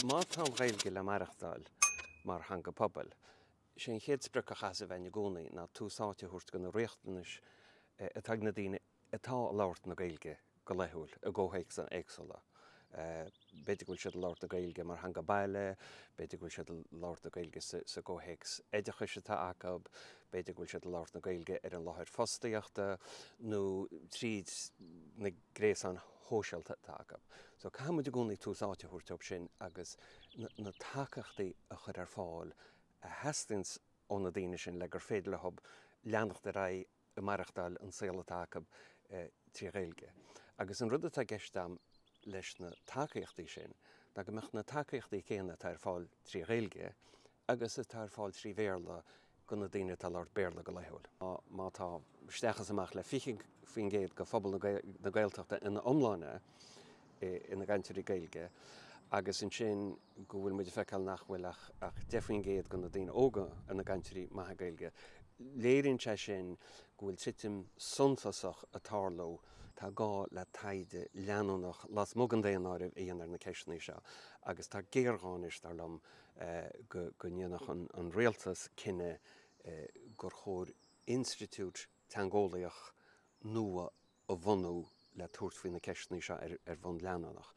Má tá an Ghaeilge le maireachtáil mar theanga pobail, sé an chéad sprioc a chaithfeas a bheith againn i gcónaí ná tús áite a thabhairt do na riachtanais atá ag na daoine atá ag labhairt na Gaeilge go laethúil i gcomhthéacsanna éagsúla. B'fhéidir go bhfuil siad ag labhairt na Gaeilge mar theanga baile, b'fhéidir go bhfuil siad ag labhairt na Gaeilge sa gcomhthéacs oideachais atá acu, b'fhéidir go bhfuil siad ag labhairt na Gaeilge ar an láthair fostaíochta nó tríd na gréasáin shóisialta atá acu. So caithfidh muid i gcónaí tús áite a thabhairt dóibh sin agus na tacaíochtaí a chur ar fáil a theastaíonn ó na daoine sin le gur féidir leo leanacht ar aghaidh ag maireachtáil an saol atá acu trí Ghaeilge. Agus an rud atá i gceist agam leis na tacaíochtaí sin ná go mbeadh na tacaíochtaí céanna atá ar fáil trí Ghaeilge agus atá ar fáil trí Bhéarla do na daoine atá ag labhairt Béarla go laethúil. Má tá isteach is amach le 20% de phobal na Gaeltachta ina iomláine ina gcainteoirí Gaeilge agus ansin go bhfuil muid ag feiceáil nach bhfuil ach 10% de na daoine óga ina gcainteoirí maithe Gaeilge, léiríonn sé sin go bhfuil titim suntasach ag tarlú. Tá gá le taighde leanúnach lasmuigh den daonáireamh a dhéanamh ar na ceisteanna seo agus tá géarghá anois, dar liom, go ndéanfadh an rialtas cinneadh gur chóir institiúid teangeolaíoch nua a bhunú le tabhairt faoi na ceisteanna seo ar bhonn leanúnach.